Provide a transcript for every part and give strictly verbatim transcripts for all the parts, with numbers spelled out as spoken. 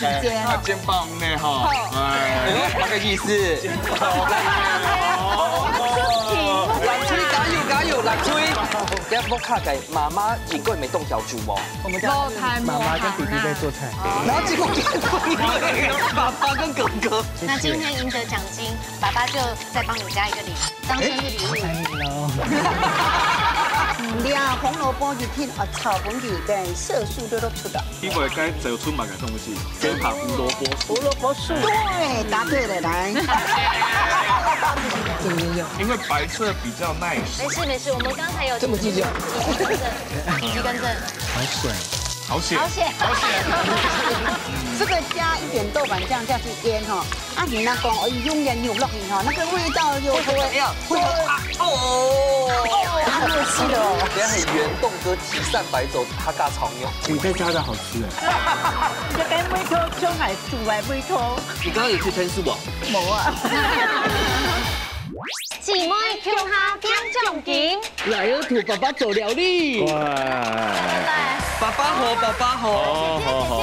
啊，肩膀呢，哈。哎，什麼意思？藍隊加油加油，藍隊！這屋下个媽媽應該毋會當噭住無？我們家媽媽跟弟弟在做菜。然後結果變成爸爸跟哥哥。那今天贏得獎金，爸爸就再幫你加一個零，當生日禮物。哎，太好了。嗯，你啊，紅蘿蔔一定啊，炒粉裡面色素都都出來。你會該走出麼个東西？先把胡蘿蔔素。胡蘿蔔素。對，答對了，來。因為白色比較耐洗。沒事沒事，我們剛才有這麼計較。緊急更正。好險。好險。好險。好險。這個加一點豆瓣醬下去醃哈，啊，你那講，哦，用鹽油落去哈，那個味道又會不會怎麼樣？會有啊，哦。啊，那個是哦。等一下，很原凍哥提三百種客家炒肉。比在家的好吃哎。這个味道像係煮个味道。你剛剛有去聽書無？無啊。姊妹共下領獎金。來哦，同爸爸做料理。哇。爸爸好，爸爸好。好，好，好。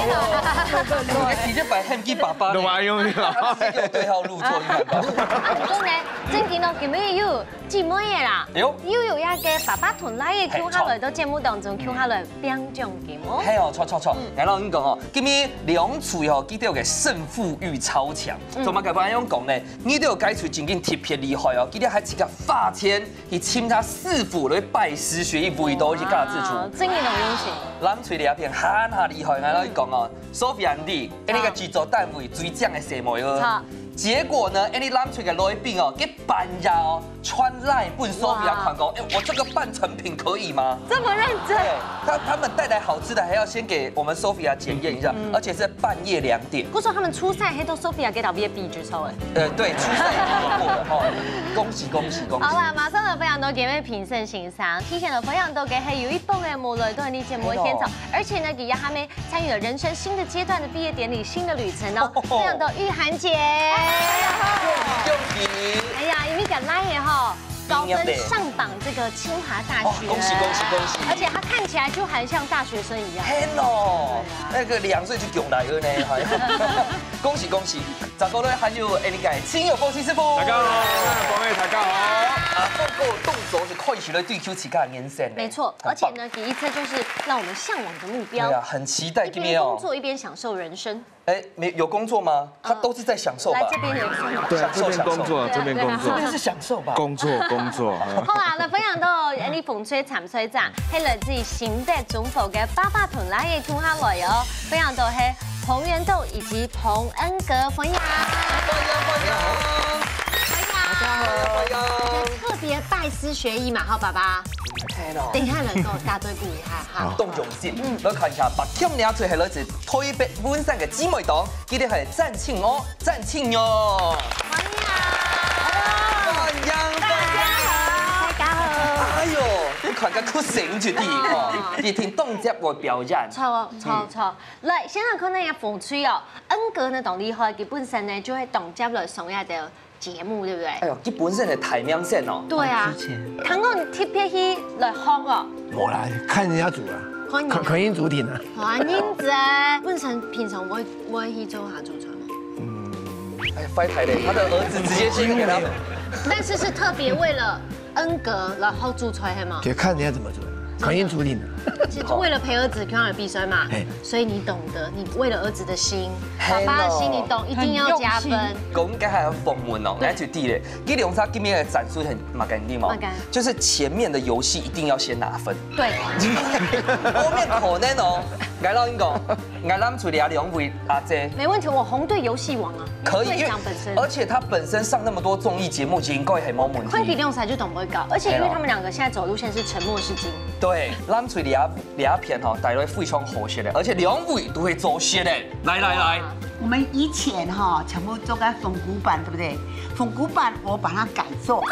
哎，直接擺喊佢爸爸呢。那我用了。他直接給我對號入座，你看吧。不過呢，正經哦，今日有姊妹个啦，哎喲。又有一個爸爸同倈仔共下來到節目當中，共下來領獎金哦。係哦，著著著，來，我同你講哦，今日兩隊哦，佢兜个勝負慾超強。嗯。做麼个恁樣講呢？你兜該隊正經特別厲害哦，佢兜還自家花錢去尋佢師傅來拜師學藝，為到一家之主。哇，正經有用心。藍隊這片還較厲害，𠊎同你講哦，Sophia，你，恁呢个製作單位最靚个細妹哦。著。結果呢，恁呢藍隊个來賓哦，佢半夜哦，傳LINE分Sophia看講，哇。哎，我這個半成品可以嗎？這麼認真。對，他，他們帶來好吃的，還要先給我們Sophia檢驗一下，嗯。而且是半夜兩點。故所他們初賽，該都Sophia个特別比較出來。呃，對，初賽已經過了哈，恭喜恭喜恭喜！好啦，馬上就分享到今日評審先生，提前就分享到个係有一幫个無來到你節目現場，對哦。而且呢，佢也還沒參與了人生新的階段的畢業典禮、新的旅程哦，分享到玉涵姐。恭喜恭喜！哎呀，因為講來也哈，高分上榜這個清華大學，哦，恭喜恭喜恭喜！而且她看起來就還像大學生一樣。係哦，對啊。那個兩歲就囧來了呢，哎呀。恭喜恭喜！再過來還有，哎，你个親友恭喜師傅。大家好，各位大家好。啊，動作動作就開始來追求自家个人生呢。沒錯，很棒。而且呢，第一次就是讓我們嚮往的目標。對啊，很期待今天哦。一邊工作一邊享受人生。哎，沒，有工作嗎？他都是在享受吧？來這邊也是。對，享受，這邊工作，享受。這邊工作。這邊是享受吧？工作，工作，嗯。好啦，那分享到，哎，你紅隊參賽者，係來自於新北中部个爸爸同倈仔共下來哦，分享到係彭元棟以及彭恩格，歡迎。歡迎，歡迎。歡迎。大家好。歡迎。特別拜師學藝嘛，哈，爸爸。係咯。等一下能夠打對鼓一下哈。好。動用心，嗯。來看一下，白隊這隊係來自 台北文山个姊妹檔，佢兜係詹慶娥、詹慶娥。歡迎啊！歡迎，歡迎！大家好。哎喲，你看个出聲就對吼，一定當接我表演。著，著，著。來，先來看那個紅隊哦，恩格呢，當厲害，佢本身呢就會當接來上一個 節目，對不對？哎喲，佢本身係大明星哦。對啊，之前。聽講你特別去來學哦。無啦，看人家煮啊，看人家。看，看人煮定啊。哇，恁仔，本身平常會，會去做下主廚嗎？嗯。哎，壞壞咧，他的兒子直接去給他。但是是特別為了恩格來學煮菜，係嗎？也看人家怎麼煮，看人煮定啊。是為了陪兒子，看兒子比賽嘛。嘿。所以你懂得，你為了兒子的心，爸爸的心你懂，一定要加分。講該還有訪問哦，來就對了。 佢兩儕今日个戰術係麼个，你知無？麼个？就是前面的遊戲一定要先拿分。對。後面可能哦，𠊎摎你講，𠊎摎出來兩位阿姐。沒問題，我紅隊遊戲王啊。可以，隊長本身。因為，而且他本身上那麼多綜藝節目，應該係無問題。看佢兩儕就當會搞，而且因為他們兩個現在走路線是沉默是金。對，摎出來 這片吼，帶來非常好食个，而且兩位都會做食个。來來來，我們以前哈，全部都在紅骨板，對不對？紅骨板我把它改做，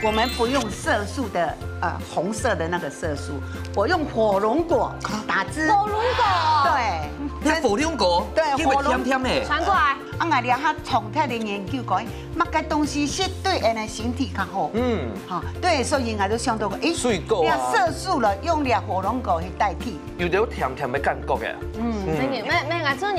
我們不用色素的，呃，紅色的那個色素，我用火龍果打汁。火龍果。對。這火龍果，對，因為甜甜的。火龍，傳過來。啊，𠊎這下長期的研究講，麼个東西食對𠊎个身體較好。嗯。哈，對，所以𠊎就想到講，誒，水果啊。這色素了，用這火龍果去代替。有點甜甜的感覺耶。嗯，嗯。真的，沒，沒，𠊎做人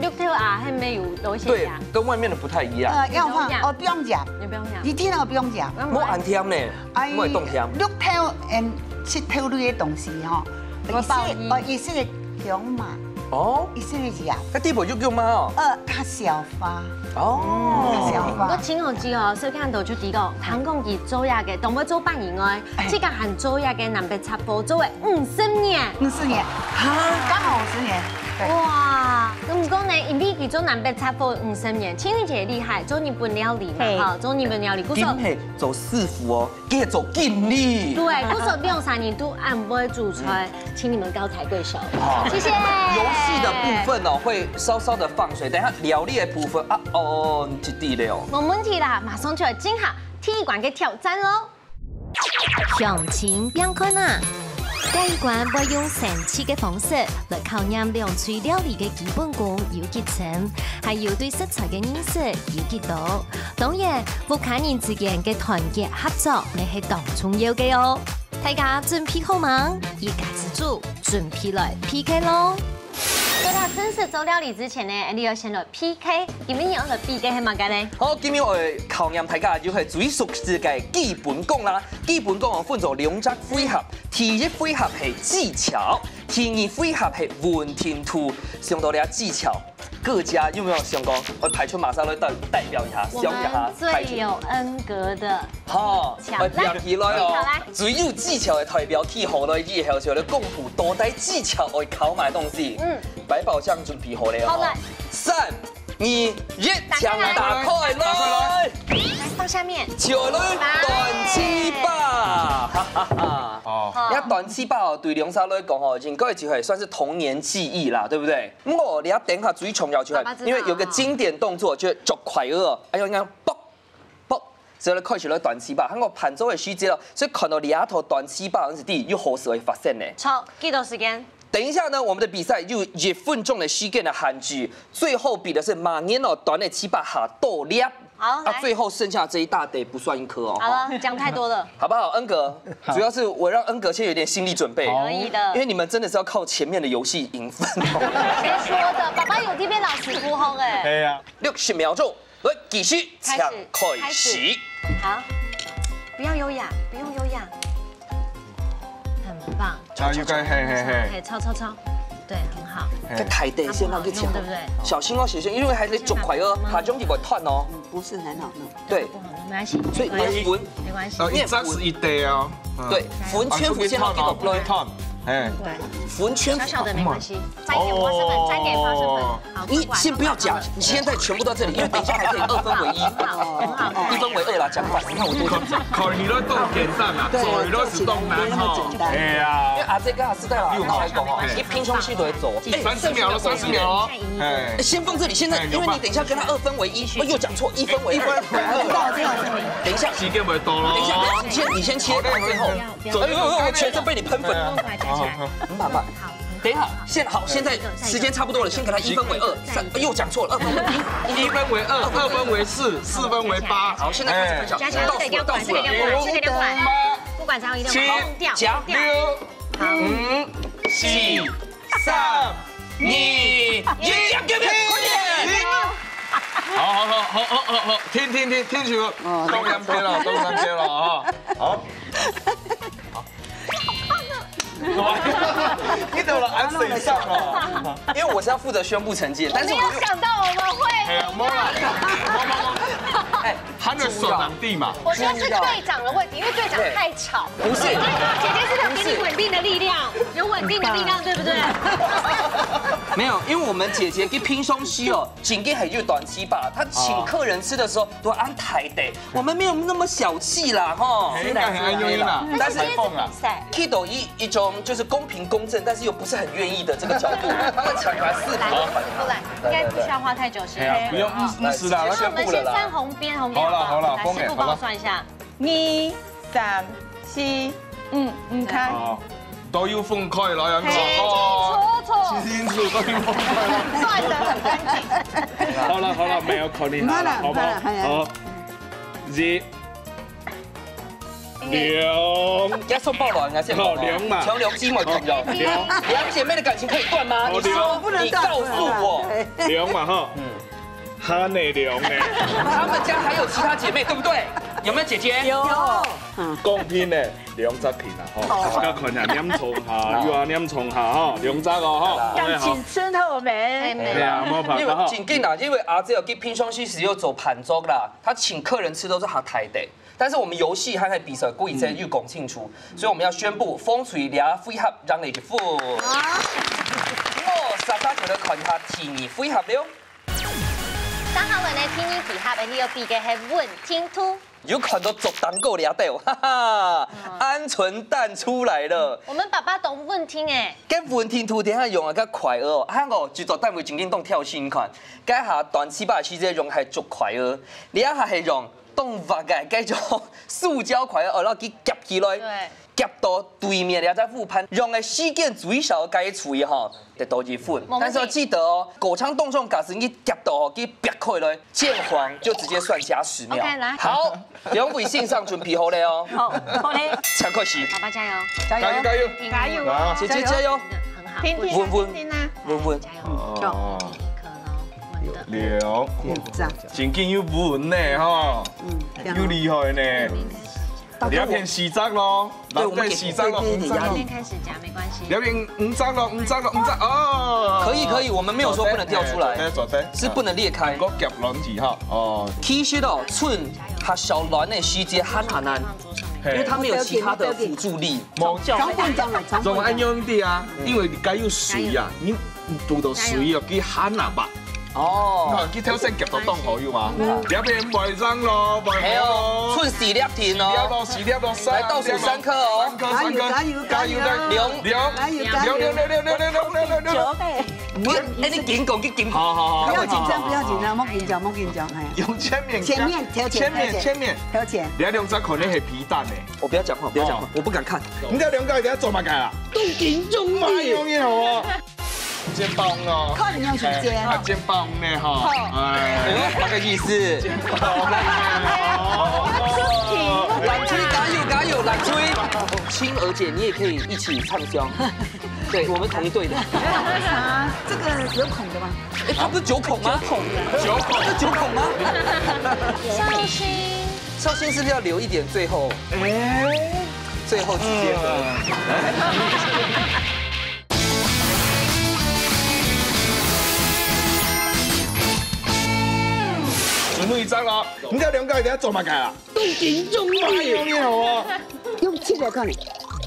的綠豆啊，還沒有多一些對，呀。跟外面的不太一樣。呃，要放，不一樣。哦，不用講。也不用講。一定要不用講。嗯。無恁甜呢。 哎，莫會當甜。綠豆and七豆類的東西吼，有包衣。哦，一些个香嘛，哦。一些个藥。該地方就叫嘛哦。呃，較消化。哦。較消化。不過真好食哦，所以看到就提到，聽講佢做這个，當會做飯以外，哎。自家還做這个南北雜貨，做了五十年。五十年。哈？剛好五十年。對。哇，那麼講呢，因為佢做南北雜貨五十年，青雲姐厲害，做日本料理嘛，嘿。哈，做日本料理，故所。今係做師傅哦。 佢係做經理。對，故所兩儕人都恁會煮菜，嗯。請你們高抬貴手。好。謝謝。遊戲的部分哦，會稍稍的放水，等一下料理的部分啊，哦，你知道了哦。無問題啦，馬上就來進行第一關个挑戰囉。鄉親朋友啊，第一關會用生趣个方式來考驗兩隊料理个基本功有幾深，還有對食材个認識有幾多。當然， 屋下人之間个團結合作也係當重要个哦。大家準備好吂？一家之煮，準備來P K囉！說到正式做料理之前呢，𠊎等愛先來P K。今晡日愛來比个係麼个呢？好，今晡日愛考驗大家就係最熟悉个基本功啦。基本功哦，分做兩隻回合，第一回合係技巧，第二回合係穩定度。想到這技巧， 各家有沒有想講，我派出麼儕來代，代表一下，我們想一下，最有恩格的。派出。好，強。來，表起來哦。好，來。最有技巧的代表起好了以後，就來公布到底技巧愛考麼个東西。嗯。百寶箱準備好了哦。好，來。三、二、一，打開來。請打開來。打開來。來，放下面。就來斷粢粑，哈哈哈。哦。好。你看斷粢粑哦，對兩儕來講哦，應該就係算是童年記憶啦，對不對？ 毋過，你要等下最重要就係，爸爸知道。因為有個經典動作，就係捉筷仔哦，哎喲，你看，啵，啵，所以開始了斷粢粑，還有盤桌的時節哦，所以看到這下斷粢粑，有時候有好事會發生呢。好，幾多時間？等一下呢，我們的比賽有一分鐘的時間的限制，最後比的是麼人哦，斷个粢粑較多粒。 好，啊，來。最後剩下這一大堆不算一顆哦。好了，講太多了。好不好，恩格？好。主要是我讓恩格先有點心理準備。好。可以的。因為你們真的是要靠前面的遊戲贏分哦。誰說的？爸爸有這邊老師傅吼哎。對呀。六十秒鐘，來，計時，開始，請開始。開始。好，不要優雅，不用優雅。很棒。啊，又該，嘿，嘿，嘿。嘿，抄，抄，抄。對，很好。嘿。該太得先讓佢搶。好不好用，對不對？小心哦，小心，因為還得捉筷仔哦，怕中間會斷哦。嗯，不是很好弄。 對。不好，沒關係，所以你的粉，沒關係。沒關係。哦，一張是一堆哦。嗯。對，粉圈粉線要給我，啊，不會燙哦，不會燙。哎。對。粉圈小小的沒關係，沾一點花生粉，哦。沾一點花生粉。好，你先不要夾，乖乖，你現在全部到這裡，因為等一下還可以二分為一。很好，很好。一分為二啦，講反，你看我多緊張。考慮到重點上啊，對，考慮到是動漫哈。對，對，對，對，對，對。哎呀。因為阿姐跟阿四代啊，你有沒有？他還講哦，哎。你平常時都會做。哎，三十秒了，三十秒哦。哎。哎，先放這裡，現在，哎，因為你等一下跟他二分為一，有吧？ 哦，又講錯，一分為二。一分為二。等一下，時間會到咯。等一下，等一下，你先，你先切，好嘞，最後。好嘞。哎呦，哎呦，全身被你噴粉。哎呀，好，好，好。很棒，很棒。好，等一下，現，好，現在時間差不多了，先給他一分為二，三，哎，又講錯了，二分為一。一分為二，二分為四，四分為八。好，現在開始分享。哎。加起來，倒數了，這個一定要管，倒數了。這個一定要管，這個一定要管。不管怎樣，一定要管。七，掉，掉。六，好。五，四，三，二，一，快點！好，好，好，停，停，停，停手。哦。當然別了，當然別了啊。好。你怎麼了？俺水上了。因為我是要負責宣布成績的，但是我沒有想到我們會，哎呀，沒啦。哎， 他的手掌地嘛。我覺得是隊長的問題，因為隊長太吵。不是。姐姐是不是要給你穩定的力量？有穩定的力量，對不對？沒有，因為我們姐姐平常時哦，真个還有斷粢粑，她請客人吃的時候都會恁大堆，我們沒有那麼小氣啦，吼。哎，應該很安靜啦，但是，但是今天是比賽。Kido一，一種就是公平公正，但是又不是很願意的這個角度，他們搶出來四個。來，師傅來，應該不需要花太久時間。哎呀，不用，嗯，嗯，是啦，那我們先算紅邊，紅邊好了，好了，好了，來，紅點，師傅幫我算一下。 二、三、四、五，五開。哦。都有分開來啊，清清楚楚。清清楚楚，都有分開來。算得很乾淨。好了好了，沒有考慮好了，好了好了，好不好？好了。好，一、兩。要送爆卵還是？好，兩嘛。求良心，我朋友。好，兩。两姐妹的感情可以断吗？好，你说，两。不能断，你告诉我。不能断。两嘛哈。嗯。 哈呢，兩呢。她们家还有其他姐妹，對不對？有沒有姐姐？有。公平呢，兩隻平啊，吼。哦。大家看下，黏床下，哦。又要黏床下，吼，兩隻哦，吼。感情深厚沒？哎，沒有。對啊，沒有辦法，因為吼。正經啦，因為阿姊有去平常時時有做伴奏啦，她請客人吃都是她台的。但是我們遊戲還在比賽，故意在預講清楚，所以我們要宣布風吹兩回合，讓你去付。好。哦，大家覺得看她第二回合了。 上下輪个第二回合，你要比个係穩定度。有看到竹單个這兜，哈哈，鵪鶉蛋出來了。我們爸爸當穩定欸。該穩定度等下用啊，該快樂哦，還有就做單位正經當挑戰看，該下短期把時間用係竹快樂，這下係用當滑个該種塑膠快樂，哦，然後佢夾起來。對。 夾到對面這隻烏盤，用个時間最少个該一位吼，得到一分。但是要記得哦，歌唱當中，假使你夾到哦，佢煏開來，鍵盤就直接算加十秒。OK，來。好，兩位先生準備好了哦。好，好嘞。請開始。爸爸加油。加油，加油。加油。啊。姐姐加油。很好。穩穩。穩穩。加油。哦。可能穩的。有，有。這樣。正經有穩呢，吼。嗯，有厲害呢。 你要變四隻咯，對，我們給，藍隊四隻咯，對，對，對，五隻咯。對，對，對。這邊開始夾，沒關係。這邊五隻咯，五隻咯，五隻，哦。可以，可以，我們沒有說不能跳出來，左邊，左邊。是不能裂開。我夾卵子哈，哦。其實哦，伸較細卵个時節還很難，嘿。因為它沒有其他的輔助力。無，長棍長了，長棍長。總愛用一點啊，因為你該有水啊，你堵到水哦，佢很難吧。 哦。哦，佢頭先夾到當好用啊。嗯。這邊袂上咯，袂好咯。哎喲，剩四粒定哦。四粒咯，四粒咯，來倒數三顆哦。三顆，三顆，加油，加油，加油。兩。兩。加油，加油。兩，兩，兩。九。哎，你緊講，你緊。好，好，好。不要緊張，不要緊張，莫緊張，莫緊張，哎。用前面，前面，頭前，前面，頭前。前面。頭前。你兩隻可能係皮蛋呢。我不要講話，不要講話，哦。我不敢看。你這兩個一定要做麼个啊？當緊張啊。哎喲，你好哦。 肩膀哦。看你用時間。哎，啊，肩膀呢，哈。好。哎。哎，那個意思。肩膀呢。藍隊，加油，加油，藍隊。青娥姐，你也可以一起唱腔。對，我們同一隊的。啊，這個有孔的嗎？哎，它不是九孔嗎？九孔的。九孔。它是九孔嗎？紹興。紹興是不是要留一點最後？哎。最後幾節？嗯。 最後一隻了，你這兩個一定要做麼个啊？當緊張啊！哎喲，你好啊！用切來看。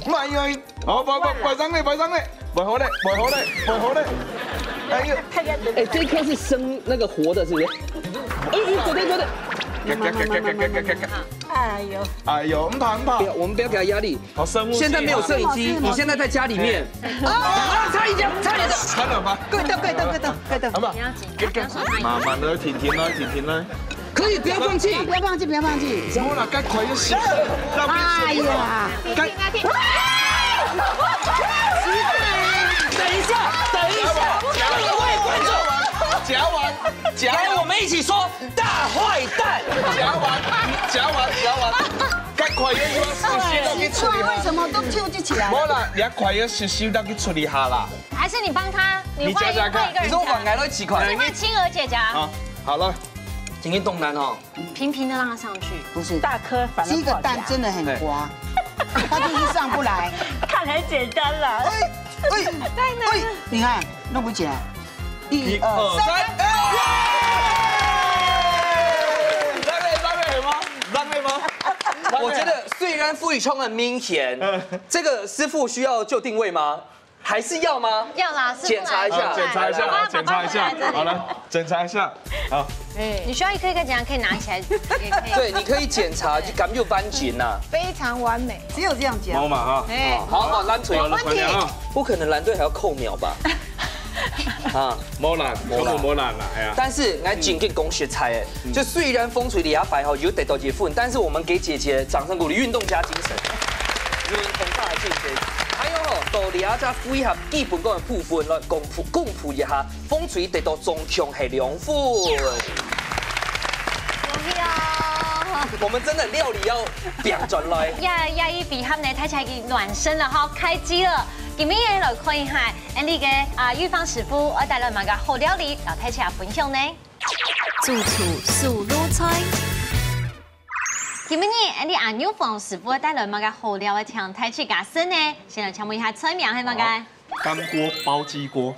慢用，好，不，不，擺上來，擺上來，擺好咧，擺好咧，擺好咧。哎喲，哎，這一顆是生那個活的，是不是？哎，哎，不對，不對。慢慢，慢慢，慢慢，慢慢。哎喲。哎喲，不怕，不怕。不要，我們不要給他壓力。 好，生物系。現在沒有攝影機，你現在在家裡面。啊，差一點，差一點。看到嗎？快到，快到，快到，快到。好不好？慢慢來，停停來，停停來。可以，不要放棄。不要放棄，不要放棄。怎麼了？該快就行。哎呀，該，等一下，等一下，各位觀眾，夾完，夾完，來，我們一起說，大壞蛋。夾完，夾完，夾完。 該快个要實施落去處理下。奇怪，為什麼都救不起來？無啦，你快个實施落去處理下啦。還是你幫他，你換一，你夾夾看。換一個人夾。你說換𠊎來試看。你換青娥姐夾。好，好了。今天動難哦。平平的讓他上去。不是，大顆反而跑起來。這個蛋真的很滑，它就是上不來。看很簡單啦。哎，哎，在哪？哎，你看，弄不起來。 一二三，哎！上來，上來，有嗎？上來嗎？我覺得雖然傅宇聰很明顯，嗯。這個師傅需要就定位嗎？還是要嗎？要啦，師傅來。檢查一下。好，檢查一下，好，檢查一下。好，來，檢查一下。好。你需要一顆一顆檢查，可以拿起來，也可以。對，你可以檢查，就感覺有彎緊吶。非常完美。只有這樣講。好嘛，哈。哎。好，好，藍隊。有了，快點啊。不可能藍隊還要扣秒吧？ 啊，無難，無難。全部無難啦，哎呀。但是，𠊎真个講實在的，嗯。就雖然風吹你阿白吼有得到一分，但是我們給姐姐掌聲鼓勵，運動家精神，有很大的進步。還有吼，到這隻配合基本功个部分來公布，公布一下，紅隊得到總共係兩分。恭喜哦！我們真的料理要變轉來。呀呀，一比他們呢，大家已經暖身了哈，開機了。今日來看一下，𠊎等个啊，玉芳師傅愛帶來麼个好料理，摎大家分享呢？主廚手路菜。 今晡日，𠊎等阿玉芳師傅帶來麼个好料个，請大自家試呢？先來請問一下，菜名係麼个？好，乾鍋包雞鍋。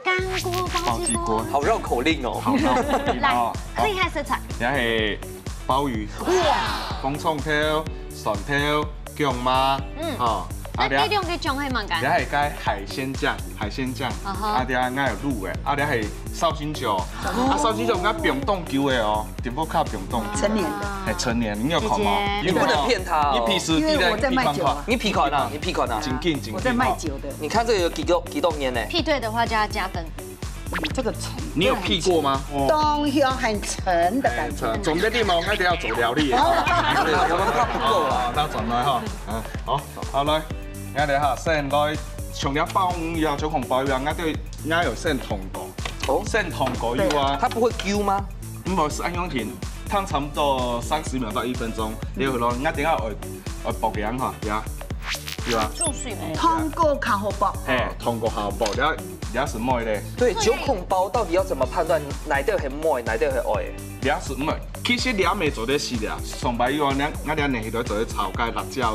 乾鍋包雞鍋。包雞鍋。好繞口令哦。好，那我來，哦，好。厲害色彩。這係鮑魚，哇，紅蔥頭、蒜頭、薑嫲，嗯，好，啊，這，這兩个醬係麼个？這係該海鮮醬，海鮮醬，啊哈，啊，這𠊎有滷个，啊，這係紹興酒，啊，紹興酒𠊎放當久个哦。 點火卡不用動。成年的。哎，成年，你有看嗎？姐姐。你不能騙他哦。你平時你在，因為我在賣酒啊。你鼻看啊，你鼻看啊。緊緊緊緊。我在賣酒的。你看這個有幾多，幾多年呢？配對的話就要加分。嗯，這個沉，你有配過嗎？哦。當香很沉的感覺。哎，沉，總之你嘛，我一定要做料理。哦，我們怕不夠了。啊，那轉來哈。嗯，好，好來，你看哈，先來，像這鮑魚啊，就講鮑魚啊，𠊎對，𠊎有先燙過。哦。先燙過以後啊。它不會Q嗎？ 毋好，係恁樣停，燙差不多三十秒到一分鐘，然後咯，𠊎等下愛，愛爆涼哈，呀，對啊。注水沒？燙過較好爆。嘿，燙過較好爆，這，這係毋會咧。對，九孔鮑到底要怎麼判斷哪一條係毋會，哪一條係會？這係毋會，其實這乜做得食个，上擺有啊，𠊎，𠊎這年都做得炒該辣椒、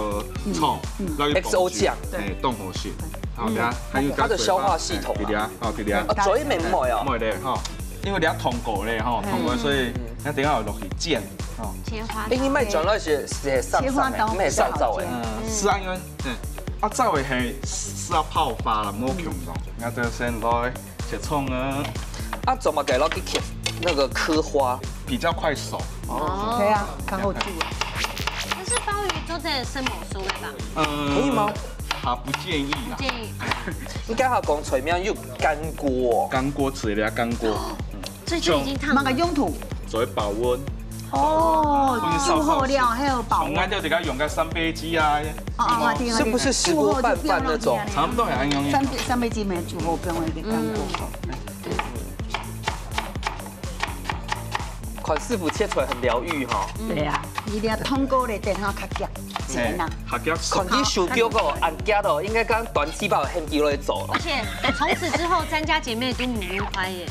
蔥，嗯，嗯。然後有X O醬。嘿，當好食。好，等下還有它的消化系統啊。哎，對啊，好，對啊。啊，嘴裡面毋會哦。毋會咧，吼。 因為你愛燙過咧，吼，嗯。燙過，所以一定愛落去煎，吼。切花刀。哎，你莫轉來係，係上上个，切花刀毋係上灶个。不是好煎。嗯，係啊，因為，嗯，啊，灶个係，係要泡發啦，無共樣。嗯。那這先來切蔥啊。啊，怎麼給落去切那個刻花？比較快熟。哦。對啊，較好煮啊。可是鮑魚做得生猛熟的吧？嗯，可以嗎？他不建議啦。不建議。應該好講菜名有乾鍋。乾鍋之類的乾鍋。 所以這已經燙了。麼个用途？做保溫。哦，保溫，煮好了，還有保溫。像𠊎兜自家用个三杯雞啊。哦，哦，我知，我知。是不是石鍋拌飯那種？煮好就放落去啊。差不多係恁樣。三杯，三杯雞沒煮好，放一點乾鍋。嗯。看師傅切出來很療癒哈。對啊，你這燙過咧，等下較鹹，係啦。嘿，較鹹。看佢手腳哦，恁遽哦，應該講短期吧，很久來做了。而且從此之後，詹家姐妹都母乳懷耶。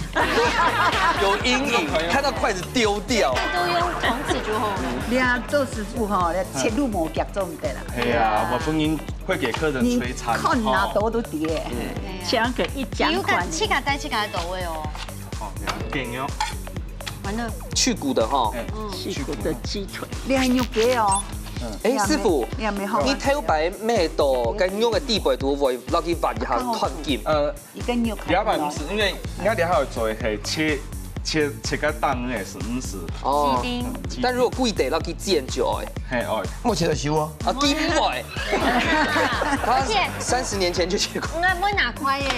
有陰影，看到筷子丟掉。都用童子就好了。你啊，做師傅吼，你切入魔腳做毋得啦。哎呀，我不應會給客人摧殘，你看啊，吼。多都跌。嗯。哎呀。香港一讲款，有个自家帶自家的口味哦。哦，對啊，給你哦。完了。去骨的哈。哎，嗯。去骨的雞腿。你還有給哦。嗯。哎，師傅，你還沒好。你頭擺買到該肉个底背都會落去挖一下斷筋。呃， 一个肉開。兩百五十，因為你看等下有做个係切，切，切个檔个係五十。哦，雞丁。嗯，雞丁。但如果故意得落去煎就會。嘿，會。目前的修啊。啊，雞不會。他三十年前就切過。應該會拿塊耶，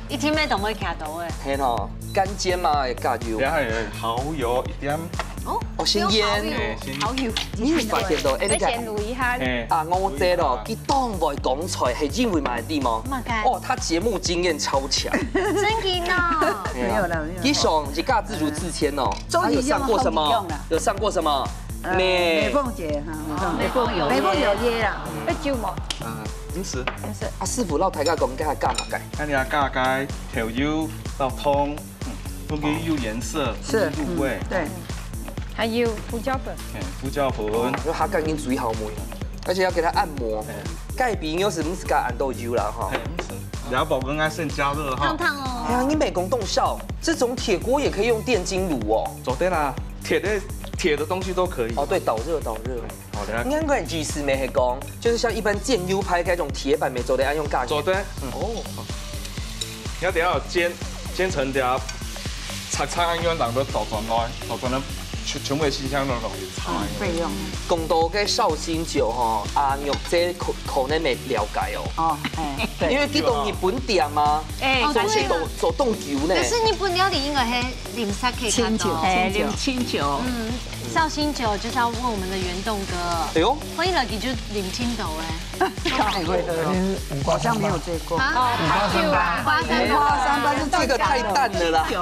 一定要懂會卡到哎。嘿吼，乾煎嘛，會加油。然後有蠔油一點。哦，哦，先醃。不用蠔油，哎，先蠔油。你有發現到，哎，你看。先滷一下。嘿。啊，我知咯，佢當會講菜，係因為麼个知無？麼个？哦，他節目經驗超強。真的呢。沒有啦，沒有。佢上一家自主自謙哦，終於他有上過什麼？用了，用了。有上過什麼？呃，美，美凤姐，哈，美凤，美凤有約啦。要酒嗎？啊，五十。五十。啊，師傅，摎大家講，該係加麼个？該你愛加个豆油、老糖，嗯，分佢有顏色，是，入味。嗯，對。還有胡椒粉。嗯，胡椒粉。哦，因為佢趕緊煮好燜，而且要給它按摩。嗯。該邊又係毋係加恁多油啦，哈。嗯，是。然後寶哥愛先加熱哈。燙燙哦。哎呀，你美工動效，這種鐵鍋也可以用電金爐哦。做得啦，鐵的，鐵的東西都可以。哦，對，導熱，導熱。 好的。應該意思乜係講，就是像一般煎牛排該種鐵板乜做得恁樣加熱。做得。嗯。哦。你要等下煎，煎成條，炒炒，因為人都倒轉來，倒轉來，全，全部的香香都落去炒。嗯，費用。講到該紹興酒吼，啊，玉姐可，可能乜了解哦。哦，哎，對。因為佢到日本店嘛，哎，做，對啊。做，做當久呢。可是日本料理應該係啉sake較多。清酒，哎，清酒。啉清酒。嗯。 紹興酒就是要問我們的袁棟哥。哎喲。歡迎來，你就領清斗哎。他很会喝哦，好像没有醉过。啊，五八三八。五八三八是这个太淡了啦。对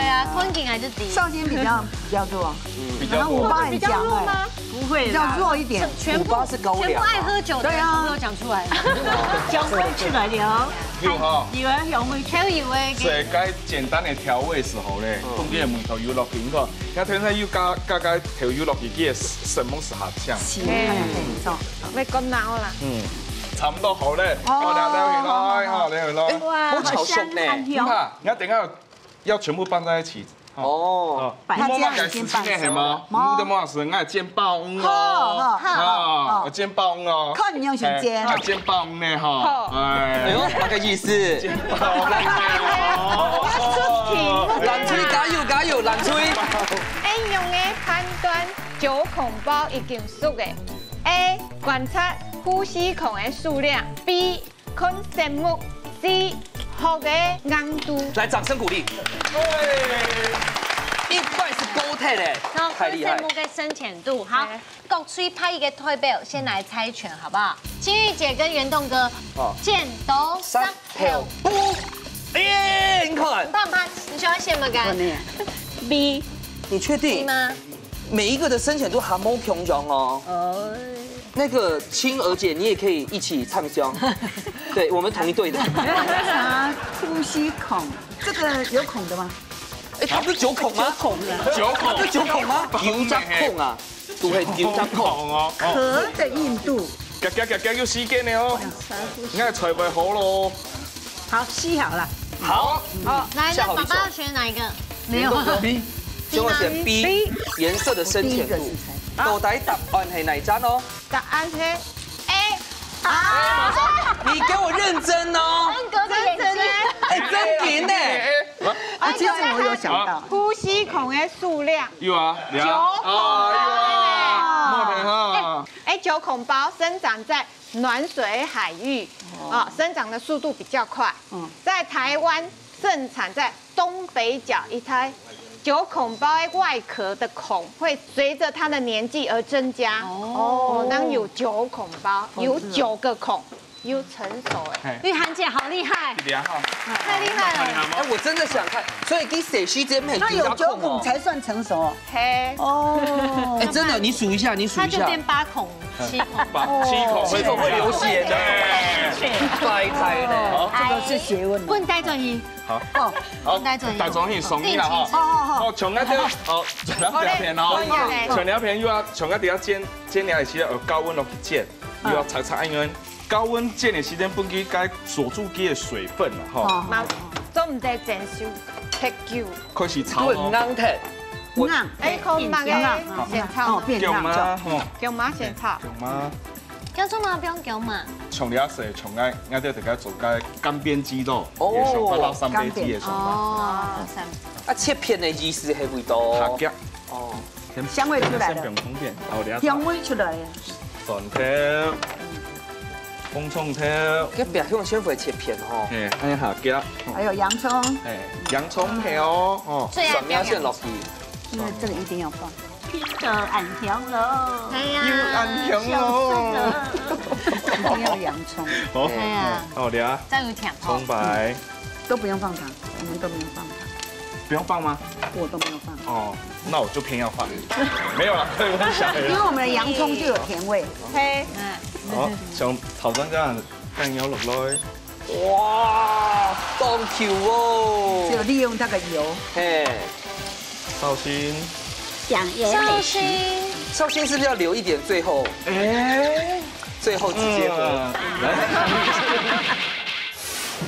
啊，吞进来就低。绍兴比较比较弱，比较然后五八很强哎，不会啦，比较弱一点。全部五八是高粱啊全部爱喝酒的人对啊都讲出来了。有哈，有啊，有味。还有一位所以该简单的调味时候咧，中间的味道有落去，你看，你看天生又加加加调有落去，佢个什么是合像？是，哎，没错。要讲哪啦？嗯，差不多好咧，好了，了去咯，好了去咯。哇，好香，很香。你看，你看，等一下要全部拌在一起。哦，你莫买个时间系嘛，你都莫是，我煎包嗯哦，好好啊，煎包嗯哦，看你用选煎哎煎包嗯呢哈，哎，哎呦，那个意思。煎包嗯呢哦。冷吹加油加油，冷吹。爱用个判断九孔包已经熟个。A，观察呼吸孔个数量。B，看色目。C，壳个硬度。来，掌声鼓励。一块是勾芡嘞，然后太厉害看色目个深浅度，好，各吹派一个代表，先来猜拳好不好？金玉姐跟袁栋哥，好剪刀石头布。耶，你看，爸爸，你喜欢什么感？ B，你确定？吗？每一个的深浅度还没共样哦。哦，那个青娥姐，你也可以一起唱腔。对，我们同一队的。啊，呼吸孔，这个有孔的吗？哎，它不是九孔吗？九孔不是九孔吗？九孔啊，都会九孔。哦，壳的硬度，加加加加有时间的哦，你看才会好咯。好，C好了。好，好，来，下好一首那爸爸要选哪一个？没有。 B，所以我选 B，颜色的深浅度。到底答案是哪一张哦？答案是 A。你给我认真哦。哥哥眼睛。哎，真紧呢。啊，其实我有想到，呼吸孔个数量。有啊，有啊，九孔啊，有啊，莫停哈。哎，九孔包生长在暖水海域啊，生长的速度比较快。嗯在台湾盛产在东北角一带。九孔包的外壳的孔会随着它的年纪而增加。哦，当有九孔包，有九个孔，有成熟哎。嘿玉涵姐好厉害，一点哈，太厉害了。哎，我真的想看，所以你写西这边那有九九孔哦。孔才算成熟哦。嘿，哦，哎，真的，你数一下，你数一下。他就变八孔、七孔。把七孔七孔会流血的。对，拜拜呢。这个是学问哦。问带转音，好，哦，好，带转音，大众去送你了哈。定期好好好。哦，从那个，哦，从那边哦，从那边又要，从那边又要，从那边要煎，煎了一些呃高温落去煎，又要擦擦，因为高温煎的时间不应该锁住佢的水分了哈。哦，嘛，做毋得煎熟忒久。开始炒哦，滚浪忒。那哎，看嘛个先炒哦，，变叫样吗？吼，姜妈先炒。叫吗？姜葱吗？不用姜嘛。从了水，从爱，俺就得该做个干煸鸡肉，哦也是八到三杯鸡的手法。哦，三。啊，切片的意思还味道。好，给，哦，香味出来了先不用通便，好，等下香味出来了。蒜头，红葱头，给表兄先回切片哦。哎，哎好，给，还有洋葱，哎，洋葱头哦，哦，最爱蒜苗先落去。因为这个一定要放。听着俺香喽。哎呀，又俺香哦。一定要洋葱，好，哎呀，好，等下这样有甜哦葱。白，都不用放糖，我们都没有放糖，不用放吗？我都没有放。哦，那我就偏要放，没有了，开玩笑的。因为我们的洋葱就有甜味。嘿，好，像头先这样，酱油落去，哇，当 Q 哦。只有利用那个油，嘿，绍兴，讲也美食。绍兴是不是要留一点最后？哎，最后直接喝。嗯，来。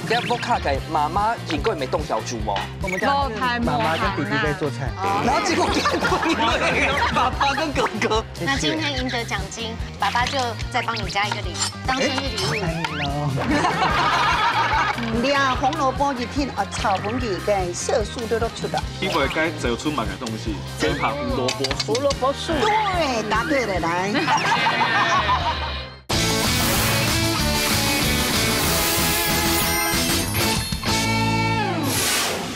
不要不卡给妈妈，应该没动小猪哦。我们老太妈妈跟弟弟在做菜。然后结果给爸爸跟哥哥。那今天赢得奖金，爸爸就再帮你加一个礼，当生日礼物。你啊，红萝卜一定啊，炒粉佢个色素都都出来。因为该走出蛮个东西，这盘胡萝卜素。胡萝卜素。对，答对了，来。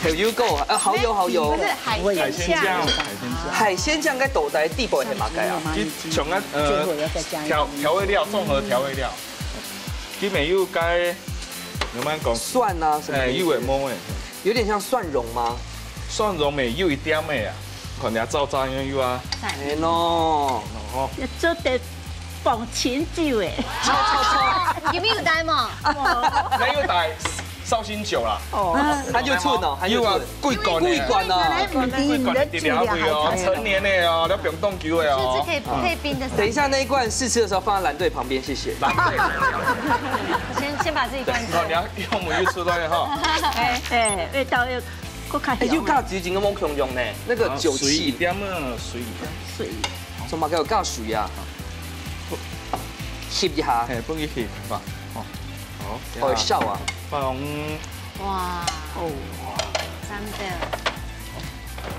好油够，呃，好油好油不。是海鲜酱。海鲜酱，海鲜酱。海鲜酱该倒在底部系嘛个啊？就像个呃调调味料，综合调味料。佢乜有該，你慢講，蒜啊什麼的。哎，有个無个，有點像蒜蓉嗎？蒜蓉乜有一點个啊，看你照照樣有啊。哎喏，哦，做得放清酒哎。有沒有帶嘛？沒有帶绍兴酒啦。哦，還有醋呢，還有醋。有啊，桂冠的。桂冠哦。桂冠的，一定要有哦，陳年的哦，你不用凍久的哦。甚至可以配冰的。等一下那一罐試吃的時候放在藍隊旁邊，謝謝。先先把自己灌醉。好，你要用我们又出来哈。哎哎，味道又不开哎，又加酒精跟我共用呢，那个酒气。水一点嘛，水一点。水。怎么给我加水啊？吸一下。哎，放一吸吧。哦，好。好笑啊。放。哇，哦，真的。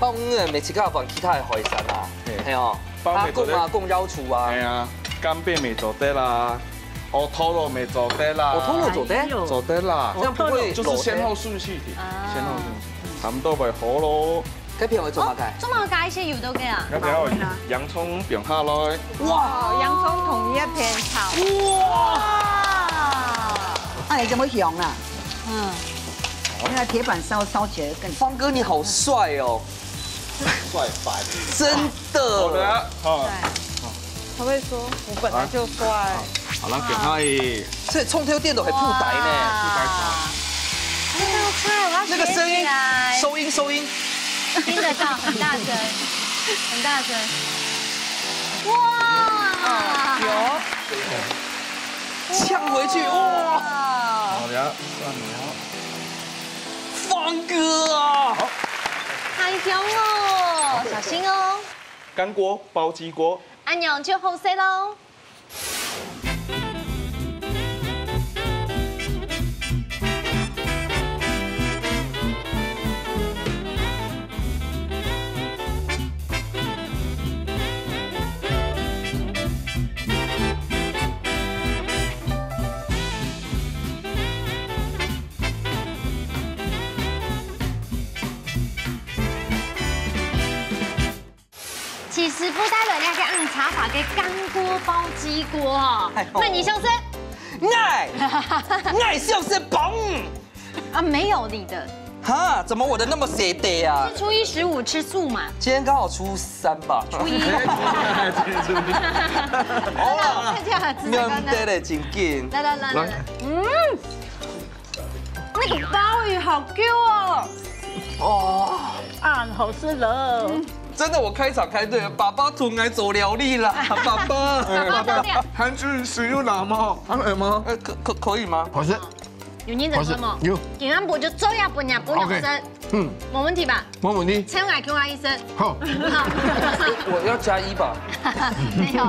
放嗯，每次看放其他的海产啊，嘿。嘿哦，包括阿公啊，貢腰厨啊。哎呀，干贝乜做得啦，哦，土豆乜做得啦。哦，土豆做得？哎呦。做得啦。这样不会就是先后顺序的，啊。先后顺序，差不多会好咯。該片尾做么个？哦，做么个一些油都给啊？要不要洋葱放下来？哇，洋葱同一片炒。哇！哎，怎么香啊？嗯。那个铁板烧烧起来更。方哥你好帅哦。帅翻。真的。好的啊，好。对，他会说我本来就帅。好了，放下去。所以冲天店都很不呆呢。哇，这道菜我要学起来。那个声音，收音，收音。听得到，很大声，很大声。哇！有。呛回去，哇！好的，算你哦。方哥啊！好。开枪哦，小心哦。干锅包鸡锅。恁样就好食咯。其实不带了，你还可以按茶法给干锅包鸡锅哦。哎呦。那你就是爱，爱就是棒。啊，没有你的。哈，怎么我的那么邪的啊？是初一十五吃素嘛？今天刚好初三吧。初一。哦，看起来很自在。面对了，紧紧。来来来来来，嗯。 那个鲍鱼好Q哦。哦，啊，好吃了。真的，我开场开对了，爸爸同来做料理啦，爸爸。爸爸做料理。韩剧是有拿吗？还来吗？呃，可可可以吗？好吃。有认真喝吗？好吃，有。今晚不就做呀，不呀，不要 OK。生。嗯。没问题吧？没问题。请来给我一声。好。好。我要加一吧。没有。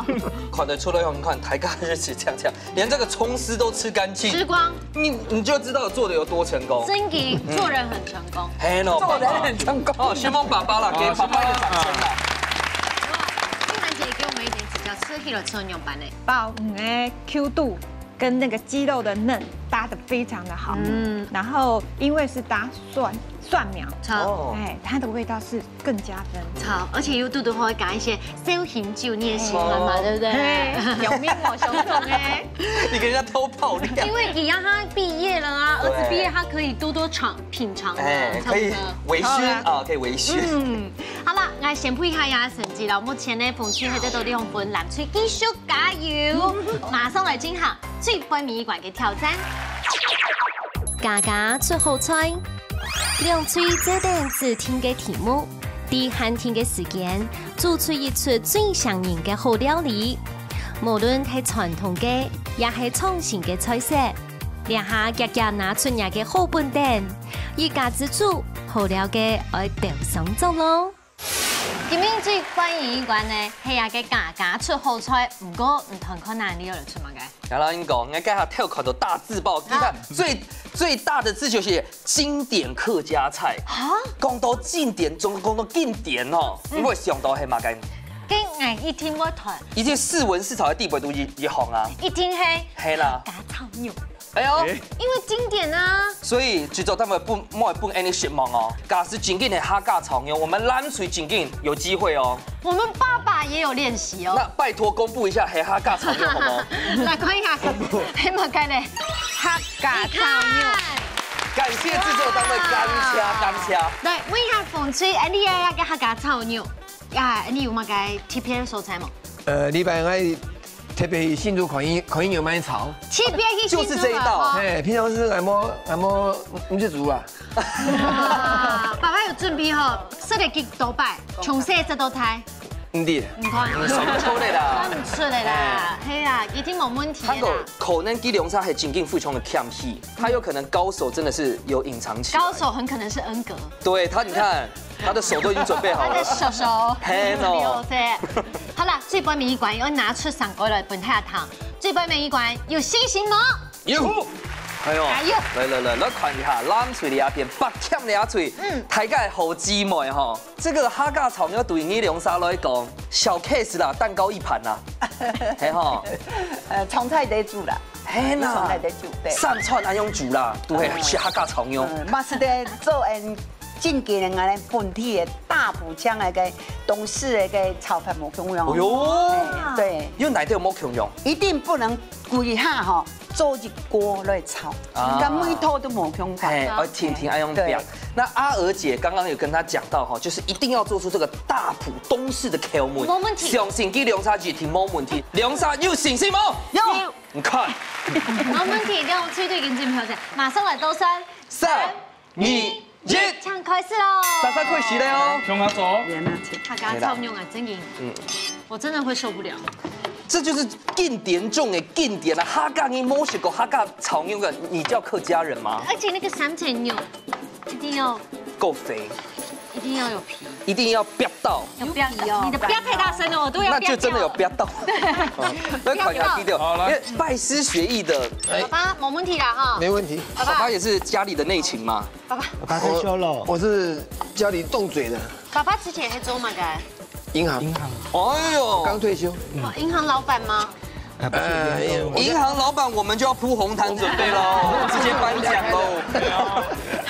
看得出来，你看，大家就是这样这样。 连这个葱丝都吃干净，吃光。你你就知道做得有多成功。真的，做人很成功。嘿咯，做人很成功。哦，先帮爸爸啦，给爸爸一个掌声啦。玉涵姐给我们一点指教，吃起来吃成功版呢？包鱼的Q度跟那个鸡肉的嫩搭得非常的好。嗯。然后因为是搭蒜蒜苗，好。哦。哎，它的味道是 更加分。好，而且又多多会加一些绍兴酒，你也喜欢嘛，哎。对不对？嘿，有面我雄雄哎。你给人家偷爆料。因为你让他毕业了啊，对。儿子毕业他可以多多尝品尝啊，哎，可以微醺啊，可以微醺。嗯，好了，来宣布一下呀，成绩了。目前呢，红隊还在斗地红分，蓝队继续加油，马上来进行最尾一关的挑战。家家出好菜，两队做等指定个题目， 在限定个时间，做出一出最像人个好料理。无论係传统个，也係创新个菜色，这下遽遽拿出若个好本等，一家之煮，好料个愛鬥上桌咯。今日最欢迎一关呢，係啊个家家出好菜，毋过毋通看哪里有人出么个。 然后你讲，我刚才偷看到大字报，你看最最大的字就是经典客家菜。啊？讲到经典，总讲到经典哦，你会想到系嘛个？跟俺一定会团，已经四文四草的地位都一一行啊。一定系。系啦。家炒肉。哎呦，因為經典啊。所以製作單位不，莫分恁樣失望哦。假使正經係客家炒肉，我們藍隊正經有機會哦。我們爸爸也有練習哦。那拜託公布一下係客家炒肉好嗎？來看一下，係麼个咧？客家炒肉。你看。感謝製作單位，感謝，感謝。來，問一下紅隊，哎，你愛个客家炒肉，啊，你有麼个特別个所在無？呃，禮拜五特別去新竹看佢，看佢有賣炒。特別去新竹啊，就是這一道。吼。嘿，平常時𠊎無，𠊎無，毋識煮啊。啊，爸爸有準備吼，食了幾多擺，從細食到大。毋知。你看，想不出來啦。看不出來啦，嘿啦，一定無問題啦。還有可能佢兩儕係正經非常个謙虛，他有可能高手真的是有隱藏起來。高手很可能是恩格。對，他，你看，他的手都已經準備好了。他的手手。嘿喏。對。好啦，最尾一關要拿出三個來分大家看。最尾一關有信心無？ 有。哎呦，哎呦。來來來，來看一下，藍隊這片，北崁這隊，嗯。大家好姊妹吼。這個客家炒肉對你兩儕來講，小 case 啦，蛋糕一盤啦，係吼。呃，川菜在煮啦，係啦。川菜在煮，對。三餐恁樣煮啦，都係食客家炒肉。嗯，嘛係在做恩正經个，𠊎等本地个大埔腔个該東勢个該炒飯無共樣哦。哎喲。哎，對。有哪一點無共樣？一定不能歸下吼， 做一鍋來炒，啊。跟每一道都無共樣。嘿，要天天愛用表。對。那阿娥姐剛剛有跟他講到哈，就是一定要做出這個大埔東勢的口味。無問題。相信佢兩儕一定無問題。兩儕有信心無？有。你看。無問題，兩隊都已經準備好勢，馬上來倒算。三、二、 一，請開始哦。煞煞開始了哦。向下走。客家炒肉啊，正經，嗯。我真的會受不了。這就是經典中的經典啊！客家人無食過客家炒肉的，你叫客家人嗎？而且那個三層肉一定要夠肥，一定要有皮，一定要煏到，有煏，有皮哦。你的煏太大聲了，我都要煏掉了。那就真的有煏到。對。嗯，那考一下低調，好，來。因為拜師學藝的，哎。爸爸，沒問題啦哈。沒問題。爸爸。爸爸也是家裡的內勤嘛。 爸爸。爸爸退休了。我，我是家裡動嘴的。爸爸之前係做麼个？銀行。銀行。哎喲。剛退休。哇，銀行老闆嗎？呃，不是，呃，銀行老闆我們就要鋪紅毯準備囉，直接頒獎囉。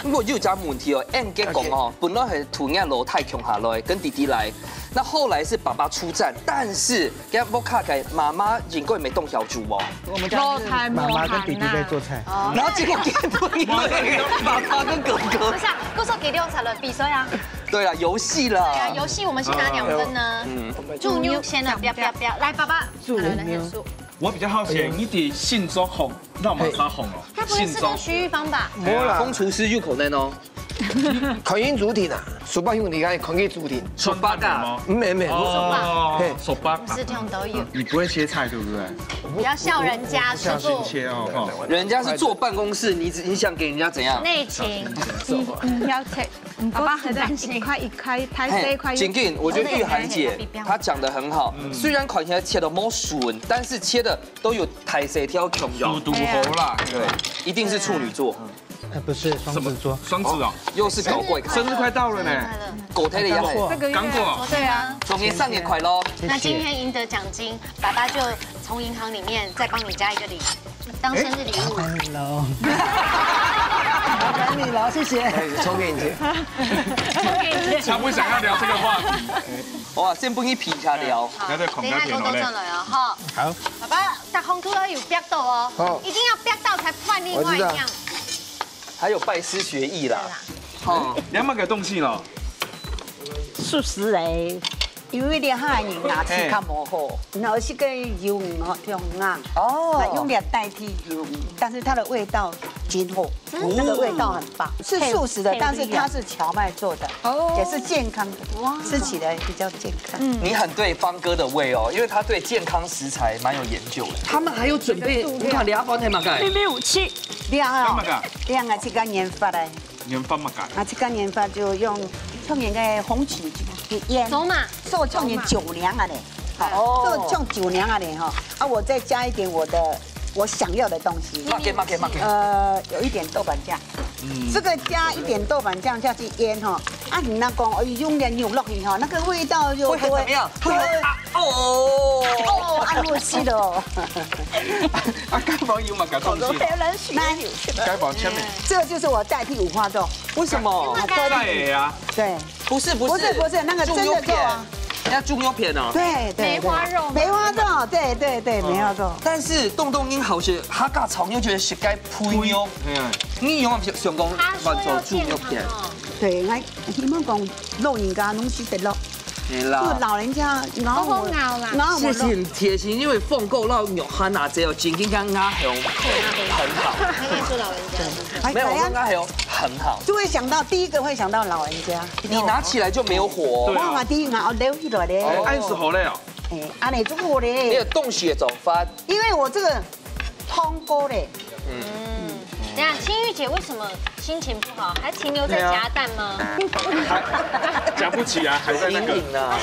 不過有一個問題哦，恁樣講哦，本來係同若老弟共下來，跟弟弟來，那後來是爸爸出戰，但是 該屋下个媽媽應該毋會當曉煮哦。我們家是媽媽跟弟弟在做菜。哦。然後結果今晡日爸爸跟哥哥。不是啊，故所佢兩儕來比賽啊。對啊，遊戲啦。對啊，遊戲我們先拿兩分呢。嗯。煮肉先來，不要，不要，不要。來，爸爸。煮肉。來，來，來，我比較好奇，你的新作紅，那麼啥紅哦？該不會是跟徐玉芳吧？無啦。風廚師有可能哦。 看佢主題啦，手把兄弟个看佢主題。手把啊？毋係，毋係，哦，嘿。手把。不是這種都有。你不會切菜，對不對？不要笑人家，不小心切哦，哈。人家是坐辦公室，你只，你想給人家怎樣？內勤。嗯，嗯，要切。爸爸很擔心。一塊一塊，拍這一塊。嘿，正經，我覺得玉涵姐她講得很好，雖然看起來切得無順，但是切的都有大細條共樣。速度好啦。對，一定是處女座。 呃，不是，雙子座。什麼？雙子哦。又是搞怪咖。生日快到了呢。生日快樂。狗胎的樣子。剛過。這個月剛過啊。對啊。祝你生日快樂。謝謝。那今天贏得獎金，爸爸就從銀行裡面再幫你加一個零，當生日禮物。Hello。麻煩你了，謝謝。哎，聰明姐。聰明姐。他不想要聊這個話題。哇，先分你皮一下聊。好，等一下給我倒轉來哦，哈。好。爸爸，大紅兔要有煏到哦，好。一定要煏到才換另外一樣。我知道。 還有拜師學藝啦。對啦。哦。你要買個東西咯。素食欸，因為這下人牙齒較無好，然後這個魷魚哦，比較硬，哦。那用來代替魷魚，但是它的味道真好，真的。那個味道很棒，是素食的，配，但是它是蕎麥做的，哦。也是健康的，哇。吃起來比較健康。嗯。你很對方哥的胃哦，因為他對健康食材蠻有研究的。他們還有準備，你看，你要放什麼？妹妹武器。 這啊，這啊，這個研發的。研發麼个？啊，這個研發就用像人个紅曲去醃。做嘛？做像人酒涼啊嘞。哦。做像酒涼啊嘞哈。啊，我再加一點我的，我想要的東西。麼个，麼个，麼个。呃，有一點豆瓣醬。这个加一点豆瓣酱下去腌哈，啊，你那讲，哦，用点油落去哈，那个味道就会很怎么样？会很啊哦。哦，啊，入戏了。啊，该放油嘛，给放进。来，该放前面。这个就是我代替五花肉，为什么？在啊，对，不是不是不是不是，那个真的肉啊。要猪肉片哦。对对对，梅花肉吗梅花肉，对对对，梅花肉。但是东东你好像哈嘎炒，又觉得是该配肉。哎呀，你有没有想过他说要做猪肉健康片？哦。对，来，希望讲老人家东西得了，没就啦。老人家，然后好好咬啦然后我谢谢你贴心，因为凤狗老肉还拿着哦，真正刚刚很很好。他在说老人家。还没有，我还要刚刚还有很好。就会想到第一个会想到老人家。你拿起来就没有火哦。对啊我嘛第一个哦，留起来咧。哦按时好了哦。嗯，按呢就好你咧的。东西也走发。因为我这个汤锅咧，等一下，青玉姐为什么心情不好？还停留在夹蛋吗？夹不起来，还在那个，隐隐啊。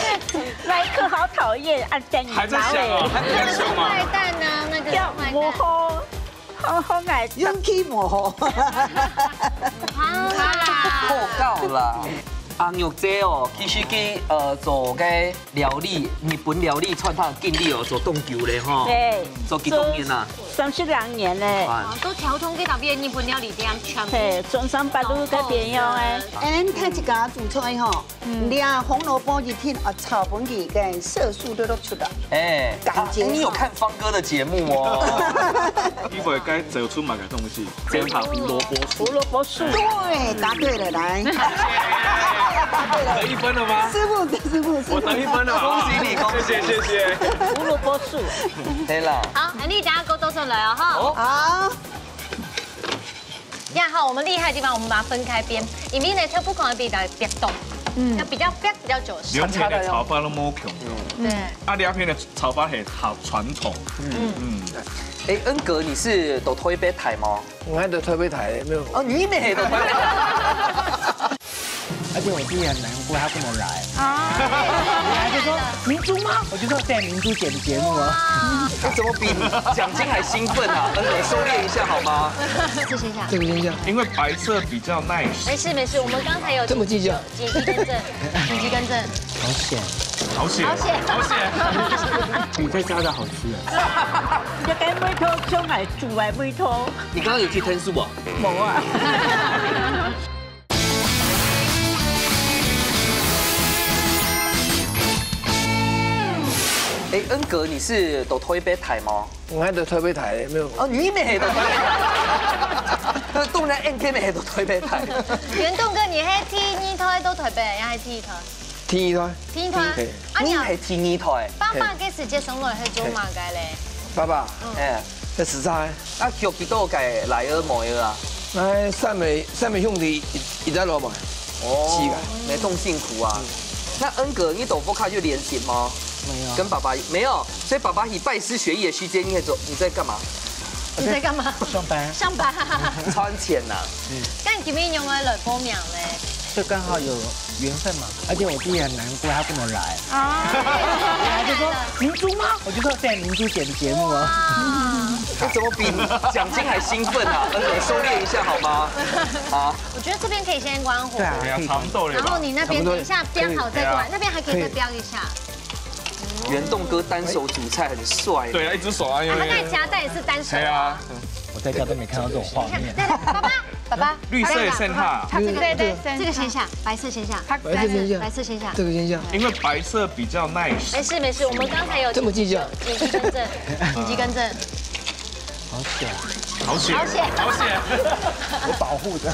麦克好讨厌，啊，等你还在想哦，还在想嘛。坏蛋呢，那个要坏蛋。模糊，好好爱。运气无好。啊，好搞啦。阿玉姐哦，其实佢呃做个料理，日本料理传统经历哦，做当久咧吼。对，做几多年啦？三十两年嘞。啊，哦，都调通给旁边日本料理店全部。嘿，中山北路个边用哎。哎，你看这个煮菜吼，你啊红萝卜一片啊，炒粉给个色素都都出来。哎，感觉啊你有看方哥的节目哦？一会该走出买个东西，这一盘胡萝卜素胡。萝卜素。对，答对了，来，答对了，得一分了吗？师傅，师傅，师傅，我得一分了，恭喜你恭喜谢谢谢谢。胡萝卜素。对了，好，哎，你等下给我倒出来哦哈。哦好，呀哈，我们厉害的地方，我们把它分开煸，因为呢，它不可能比较别动，嗯，要比较煸比较久。两片的炒法都无共。对，啊，两片的炒法很好传统。嗯嗯。哎，恩格，你是都推杯台吗？我还在台北台没有。哦，你没都推杯台。而且我弟很难过，他不能来。啊，他就说明珠吗？我就说对，明珠姐的节目啊。这怎么比奖金还兴奋啊？恩格，收敛一下好吗？这先下。这个现象，因为白色比较 nice。没事没事，我们刚才有这么计较。紧急更正，紧急更正，好险，好险，好险好险。比在家的好吃啊。你就跟妹头就买煮来妹头，你刚刚有去听书啊？没啊。哎，恩格，你是都推杯台吗？我还在台北台没有。哦，你没都推杯台。当然，N K没都推杯台。元栋哥，你是第二胎都台北，还是第一胎？第一胎，第一胎。嘿啊，你啊，你系第二胎。爸爸个时节上来是做么个嘞？爸爸哎，在时差，那有几多个来儿妹儿啊？那三位三位兄弟一一直落嘛，哦是的，没动辛苦啊。那恩格，你懂不看就连结吗？没有，跟爸爸没有，所以爸爸你拜师学艺的时间，你在做你在干嘛？你在干嘛？上班。上班。赚钱呐。那你今天有没有来报名嘞？就刚好有缘分嘛，而且我弟很难过，他不能来。啊，他就说明珠吗？我就说对，明珠姐的节目啊。哇，这怎么比奖金还兴奋啊？恩格，收敛一下好吗？啊，我觉得这边可以先关火。对啊，哎呀，可以差不多了吧？然后你那边等一下煸好再过来，那边还可以再煸一下。元栋哥单手煮菜很帅。对啊，一只手啊，因为他在夹带也是单手对啊，我在家都没看到这种画面。对，爸爸，爸爸，绿色的线哈，这个对对，这个先下，白色先下，白色先下白色先下。这个现象，因为白色比较 nice。没事没事，我们刚才有这么计较。紧急更正，紧急更正。好险，好险，好险好险！我保护的。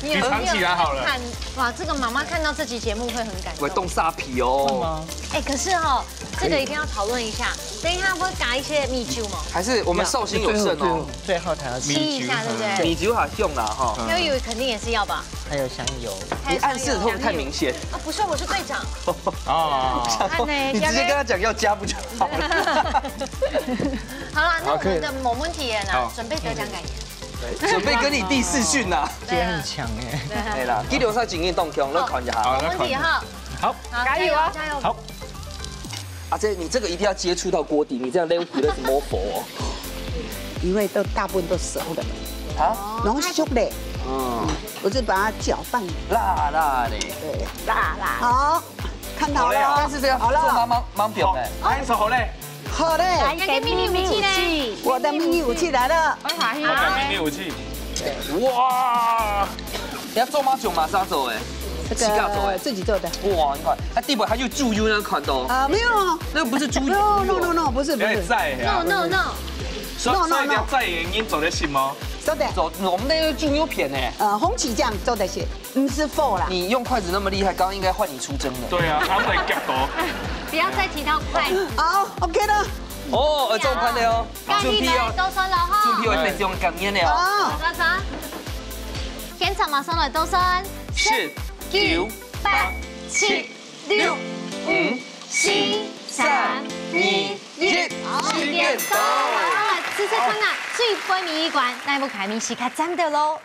你有你藏起来好了你有看，哇，这个妈妈看到这期节目会很感动。我冻沙皮哦。吗？哎，可是哈，这个一定要讨论一下。等一下会加一些米酒嘛，还是我们绍兴有剩哦。最后才要吃。吸一下，对不对？米酒好用啦哈。还有肯定也是要吧？还有香油。你暗示会不会太明显？啊，不是，我是队长。哦，看呢，你直接跟他讲要加不就好了？好了，那我们的没问题了啦好，准备得奖感言。准备跟你弟视讯呐。对啊很，强哎。哎啦，第六赛景运动强，我看一下。没问题哈。好，好，加油加油！好，阿姐，你这个一定要接触到锅底，你这样溜皮了怎么佛哦？因为都大部分都熟了，啊，拢熟嘞。嗯，我就把它搅拌。辣辣的。对，辣辣。好，看好了。好嘞啊。但是这样做妈妈，好了。蛮表的。哎，手好嘞。好嘞。来，给秘密武器呢？我的秘密武器来了。我的秘密武器。哇！你要做吗？用马上做哎，这个自家做哎。自己做的。哇，你看，它底部还有猪油那个看到。啊，没有。那个不是猪油。No, no, no, no，不是，不是。哎，在呀。No, no, no。所以，no, no, no。所以你要在原因做得行吗？做得。做，我们那个猪油片呢？呃，红曲酱做得行，不是否啦。你用筷子那么厉害，刚刚应该换你出征了。对啊，他会夹到。不要再提到筷子。好，OK了。哦，呃，中盘了哦。 准备哦，倒算了哈。准备哦，非常感恩了哦。好，大家，现场马上来倒算。十、九、八、七、六、五、四、三、二、一，时间到。好，来，试试看啊，最尾一关，哪一个开始开战斗喽？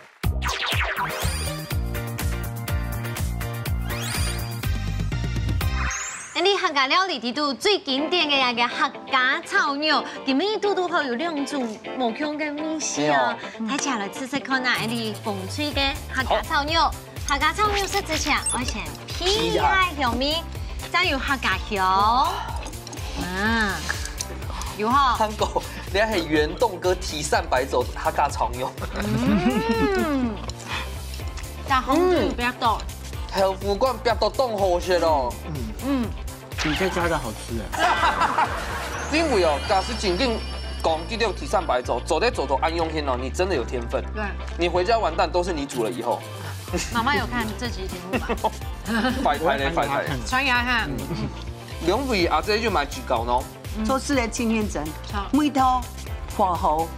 恁呢客家料理裡肚最經典个一個客家炒肉，今晡日堵堵好有兩種無共个味緒哦。對哦。大家來試試看啊，恁呢紅隊个客家炒肉。好。客家炒肉食之前，愛先鼻一下香味，正有客家香。啊，有吼。看過，你看係原凍哥提三杯酒，客家炒肉。嗯。 但紅隊有比較多。豆腐乾煏到當好食哦。嗯，比在家的好吃哎。因為哦，假使真正講佢兜第三擺做，做得做到恁用心哦，你真的有天分。對。你回家完蛋都是你煮了以後。媽媽有看這集節目嗎？拜託嘞，拜託。傳給她看。兩位阿姊就蠻指教喏。 做事个經驗真，好。味道、火候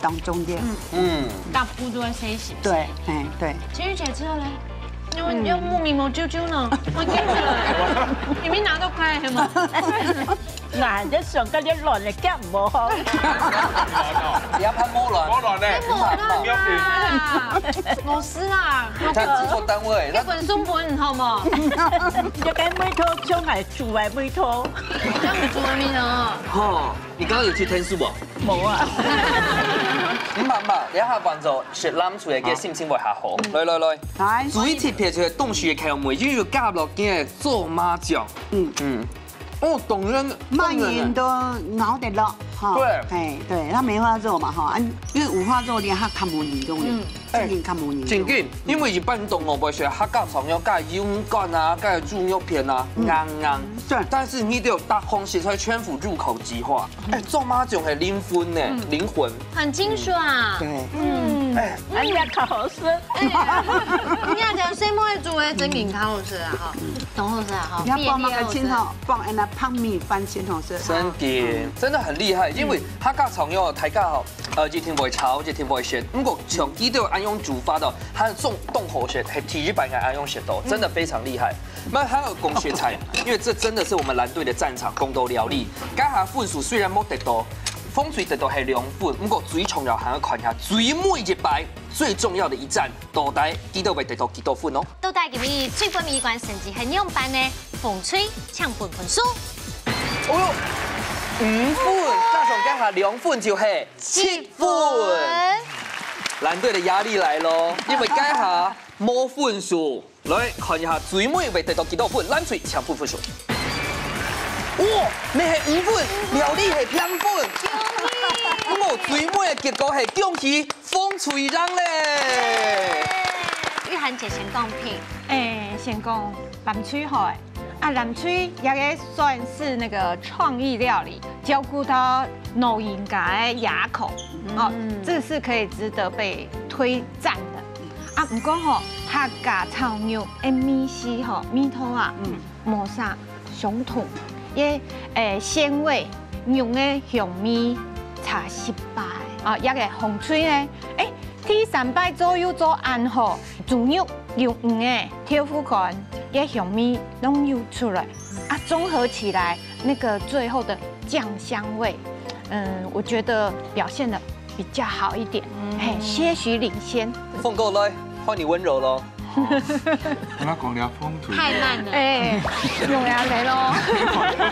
當重要。嗯。嗯。大家都會細心。對，哎，對。情人節之後呢？又，嗯。又莫名無啾啾呢？我聽起來，你們拿到快了嗎？那還在想該隻卵的夾無好？你要拍無卵？無卵呢？哎，無卵啦！無事啦，你看製作單位，那本送本好嗎？你該味道像係煮个味道。這樣煮个味道。吼。 你剛剛有去聽書無？無啊。你慢慢，你下班做食攬出來个心情會較好。來來來，來。最特別就係東西个口味，因為有加落去个芝麻醬。嗯。嗯。哦，當然，當然。慢慢都咬得落，哈。對。哎，對，它梅花肉嘛，哈，啊，因為五花肉呢，它較無味道的。嗯。 正經較無味。正經，因為一般都我會食客家炒肉，加油乾啊，加豬肉片啊，嗯。硬硬。對。但是你都有搭紅色菜全部入口即化。嗯。哎，芝麻醬係靈魂呢，嗯。靈魂。很清爽啊。對。嗯。哎。哎呀，好好食。哎呀，你看，像細妹煮个正經較好食啊，哈。當好食啊，哈。你要放那個青草，放那白米飯青草色。真的，真的很厲害，因為客家炒肉，大家好， 呃，一定會炒，一定會鹹。毋過像佢兜恁樣煮法到，還當當好食，係第一擺𠊎恁樣食到，真的非常厲害。那還有講食材，因為這真的是我們藍隊的戰場，講到料理。該下分數雖然無得到，紅隊得到係兩分，毋過最重要還要看一下最尾一擺，最重要的一戰，到底佢兜會得到幾多分哦？到底今晡日最尾一關成績係仰般呢？紅隊請分分數。哦喲，五分，加上該下兩分就係 七分。藍隊的壓力來咯，因為該下無分數。來看一下最尾會得到幾多分，藍隊請分分數。哇，你係五分，苗栗係零分。毋過最尾个結果係恭喜紅隊贏咧。玉涵姐先講評。哎，先講藍隊好欸。 啊，藍隊這個算是那個創意料理，照顧到老人家的牙口，哦，嗯。這是可以值得被推讚的。啊，毋過吼，客家炒肉个味緒吼，味道啊，嗯。無啥相同，因為，誒，鮮味、肉个香味差十八个。啊，這個紅隊呢，誒，第三擺做又做恁好，豬肉有魚个豆腐乾个香味攏有出來，啊，綜合起來，那個最後的醬香味，嗯，我覺得表現得比較好一點，嗯。嘿，些許領先。鳳哥來，換你溫柔咯。好，我要講了紅隊。太慢了。哎，用呀，來咯。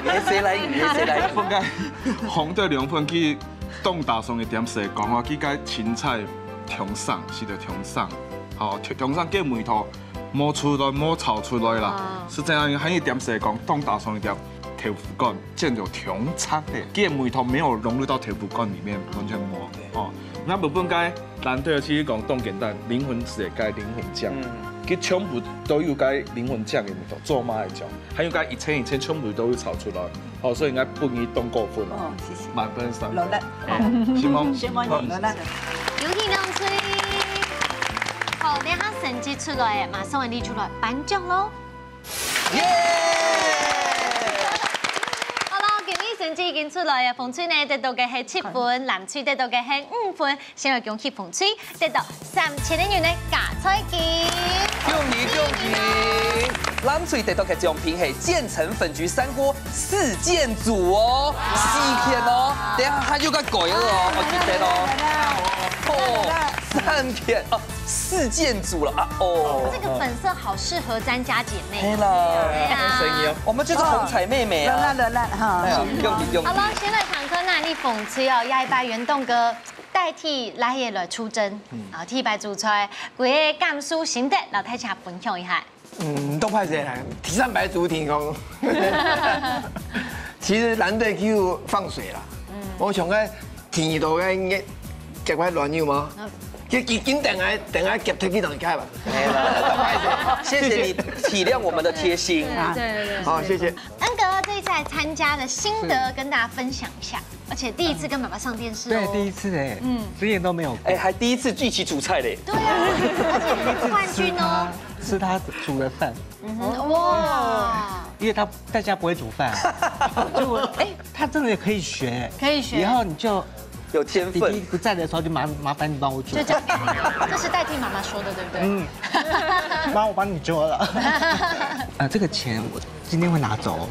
你係誰來？你係誰來？鳳哥，紅隊兩分，佢當大聲个點勢講話，佢个青菜挺生，是得挺生。哦，通常該味道無出來，無炒出來啦。啊。係恁樣，還有一點係講，當打爽一點豆腐乾，這樣就當讚个。該味道沒有融入到豆腐乾裡面，完全無。哦，該部分該難得，其實講當簡單，靈魂係該靈魂醬，嗯。佢全部都有該靈魂醬个味道，做麼个醬，還有該一層一層全部都有炒出來。哦，所以應該分你當高分哦，哦，謝謝。滿分三分。勞力。哎，承蒙。承蒙你，勞力。恭喜兩隊！好，這下成績出來，馬上𠊎兜就來頒獎囉。耶！好了，今日成績已經出來了，紅隊呢得到个係七分，藍隊得到个係五分，先來恭喜紅隊得到三千个銀个加菜金。恭喜恭喜！藍隊得到个獎品係漸層粉焗三鍋四件組哦，四片哦，等一下還有个改哦，我記得哦。哦，三片哦，四件組了啊，哦。這個粉色好適合詹家姐妹。係啦，哎呀。生意哦。我們就是紅彩妹妹啊。來來來來，哈。哎呀，恭喜恭喜！好了，先來看看啊，你紅隊哦，這一擺原動哥代替來也來出征，嗯。啊，第一擺主菜，佢个感受心得，摎大家分享一下。 嗯，都歹勢啦，第三擺主題講，其實藍隊就放水啦。嗯。我想講，第二道个應該夾塊卵油嘛，嗯。就緊緊等下，等下夾忒去等下吧。哎呀，都歹勢。謝謝你體諒我們的貼心。對，對，對，好，謝謝。恩哥這一次來參加的心得跟大家分享一下，而且第一次跟爸爸上電視哦。對，第一次哎，嗯。之前都沒有過。哎，還第一次一起煮菜嘞。對啊，而且冠軍哦。吃他，吃他煮的飯。 嗯哼，哇。因為他在家不會煮飯，就我，哎，他真的可以學，可以學。以後你就有天分。弟弟不在的時候，就麻-麻煩你幫我煮。就這樣，這是代替媽媽說的，對不對？嗯，媽，我幫你做了。啊，這個錢我今天會拿走。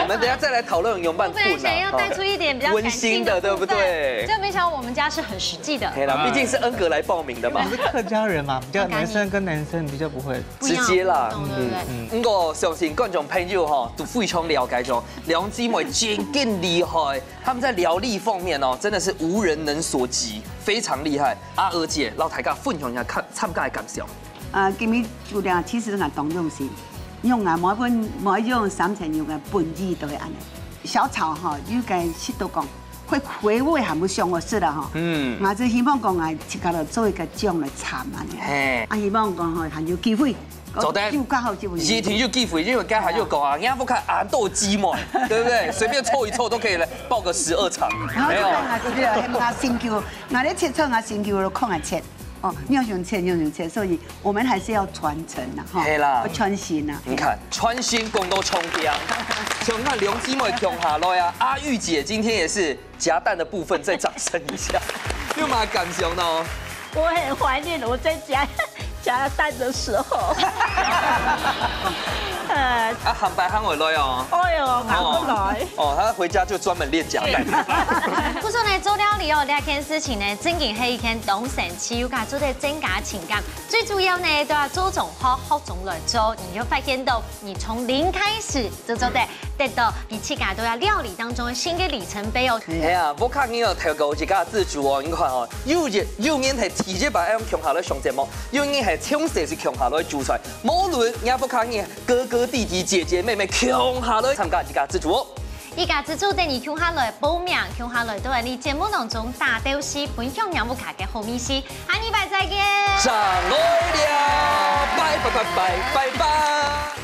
我們等一下再來討論有沒有辦法。我本來想要帶出一點比較感性的部分，溫馨的，對不對？就沒想到我們家是很實際的。嘿啦，畢竟是恩格來報名的嘛。我們是客家人嘛，比較男生跟男生比較不會 不一樣的互動，直接啦。對不對？嗯，嗯。毋過相信觀眾朋友吼，都非常了解說，兩姊妹真正厲害，他們在料理方面哦，真的是無人能所及，非常厲害。阿娥姐，摎大家分享一下看，參加的感想。啊，今日煮料其實係當用心，用啊，每一本，每一種三層肉个本意都係恁樣。小炒吼，有个食到講， 會回味還不上个食啦吼。嗯。𠊎就希望講啊，自家來做一個這樣來參恁樣。嘿。啊，希望講吼，還有機會。做得。就較好機會。一定有機會，因為剛才有講啊，人家不看恁多姊妹，對不對？隨便湊一湊都可以來報個十二場，啊，沒有。對啊，對啊，𠊎成就，𠊎咧切菜，𠊎成就都看啊切。哦，你要用切，你要用切，所以 我們還是要傳承啊，哈，嘿啦。要傳承啊。你看，傳承講到重點，像你看兩姊妹共下來啊，阿玉姐今天也是夾蛋的部分，再掌聲一下，有麼个感想呢？我很懷念我在夾，夾蛋的時候。呃，啊，下擺還會來哦。哎喲，還會來。哦，她回家就專門練夾蛋。不過呢，做料理哦，這件事情呢，真經係一件當神奇，又加做得增加情感。 最主要呢，都要做中學，學中來做，你就發現到你從零開始就做得得到你自家都要料理當中的新的里程碑哦。係啊，屋下人哦，透過自家自主哦，你看哦，有一，有人係第一擺愛共下來上節目，有人係從細就共下來煮菜，無論人家屋下人哥哥弟弟姐姐妹妹共下來參加自家自主哦。 一家之煮等你共下來報名，共下來到𠊎等節目當中打鬥敘，分享你屋下个好味緒。下禮拜再見。上來了，拜拜拜拜拜拜。